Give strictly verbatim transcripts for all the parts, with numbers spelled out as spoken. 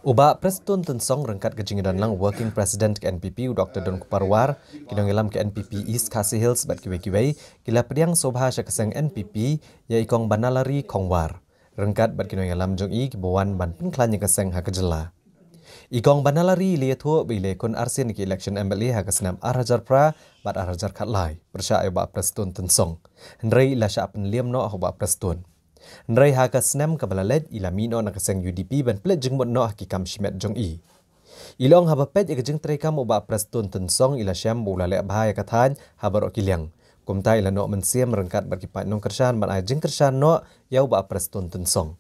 U Bah Prestone Tynsong ryngkat ka jingdon lang Working President ka N P P u Doktor Donkupar War, ki nongïalam ka N P P East Khasi Hills bad kiwei kiwei, ki la pdiang sngewbha sha ka seng N P P ïa i Kong Banalari Khongwar ryngkat bad ki nongïalam jong i kiba wan ban pynkhlaiñ ïa ka seng ha ka jylla. I Kong Banalari i la ïathuh ba i la ïakhun arsien ïa ka election M L A ha ka snem ar hajar phra bad ar hajar khatlai pyrshah ïa u Bah Prestone Tynsong. Hynrei i la shah pynliam noh ha u Bah Prestone. Hynrei ha ka snem kaba la leit i la mih noh na ka seng U D P ban pynleit jingmut noh ha ki kam shimet jong i. I la ong haba peit ïa ka jingtreikam u Bah Prestone Tynsong i la shem ba u la leh bha ïa ka thaiñ ha baroh ki liang. Kumta i la noh mynsiem ryngkat bad ki paid nongkyrshan ban ai jingkyrshan noh ïa u Bah Prestone Tynsong.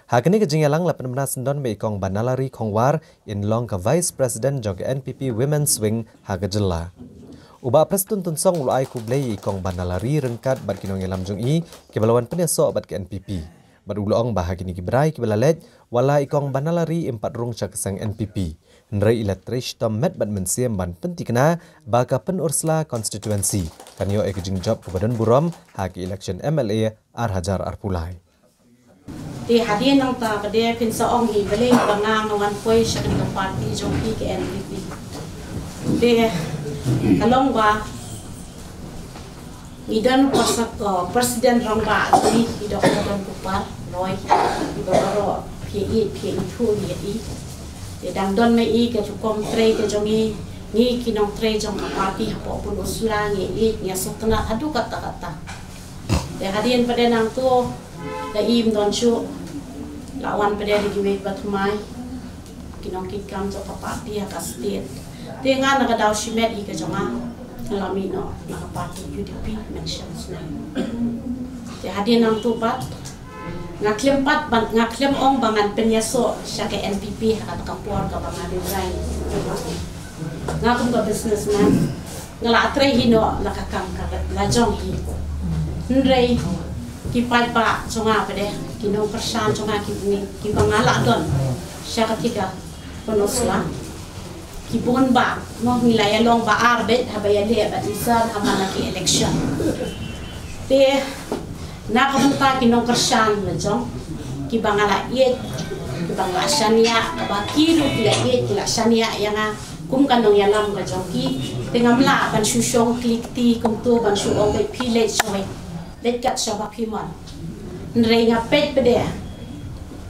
Ha kane ka jingïalang la pynbna syndon ba i Kong Banalari Khongwar in long ka Vice President jong ka N P P Women's Wing ha ka jylla. U Bah Prestone Tynsong u la ai khublei ïa i Kong Banalari ryngkat bad ki nongïalam jong i kiba la wan pynïasoh bad ka N P P. Bad u la ong ba ha kine ki bnai kiba la leit, wat la i Kong Banalari im pat rung sha ka seng N P P, hynrei i la trei shitom met bad mynsiem ban pynthikna ba ka Pynursla constituency kan ïoh ïa ka jingjop kaba don burom ha ka election M L A ar hajar arphew lai. Te hadien nangta pat de phin sa ong hi balei ba nga nga wan poi sha ka party jong phi ka N P P. Te ka long ba ngi don pres-, uh, President Rangbah jong ngi, i Doktor Donkupar Roy, iba baroh phi ïeit phi ithuh ïa i. Te dang don ma i ka rukom trei ka jong ngi, ngi ki nongtrei jong ka party hapoh Pynursla ngi ïeit ngi sngewtynnat haduh katta katta. Te hadien pat de nangta da im don shuh, la wan pat de da kiwei pat thymmai ki nongkitkam jong ka party ha ka state. Te nga na ka daw shimet i ka jong nga, nga la mih noh na ka party U D P mynshwa snem. Te hadien nangta pat nga khlem pat ban, nga khlem ong ba ngan pynïasoh sha ka N P P ha kata ka por kaba nga dei rai. Nga kum ka businessman nga la trei hi noh la ka kam ka la jong hi. Hynrei ki paidbah jong nga pat de, ki nongkyrshan jong nga ki, kiba nga la don sha kata ka Pynursla, ki bun bha, mo, ngi la ïalong ba ar beit haba ïaleh bad i sir ha man la ki election. Te na ka bynta ki nongkyrshan la jong, kiba nga la ïeit, kiba nga la shaniah, kaba ki ruh ki la ïeit ki la shaniah ïa nga kum ka nongïalam ka jong ki. Te ngam lah ban shu shong kli kti kumta ban shu ong beit phi leit shawei, leit kat shaba phi mon. Hynrei nga peit pat de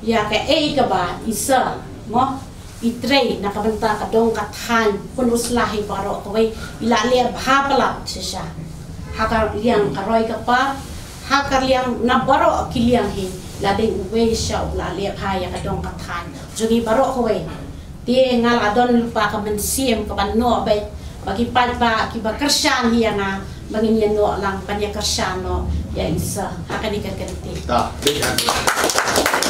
ïa kaei kaba i sir, mo, i trei na ka bynta ka dong ka thaiñ Pynursla hi baroh kawei. I la leh bha palat shisha ha ka liang ka roi ka par, ha ka liang na baroh ki liang hi. La dei uwei shisha u la leh bha ïa ka dong ka thaiñ jong ngi baroh kawei. Te nga la don lypa ka mynsiem kaba noh beit ba ki paidbah kiba kyrshan hi ïa nga ba ngin ïa noh lang ban ïa kyrshan noh ïa i sir ha kane ka kynti. Ta, big hand.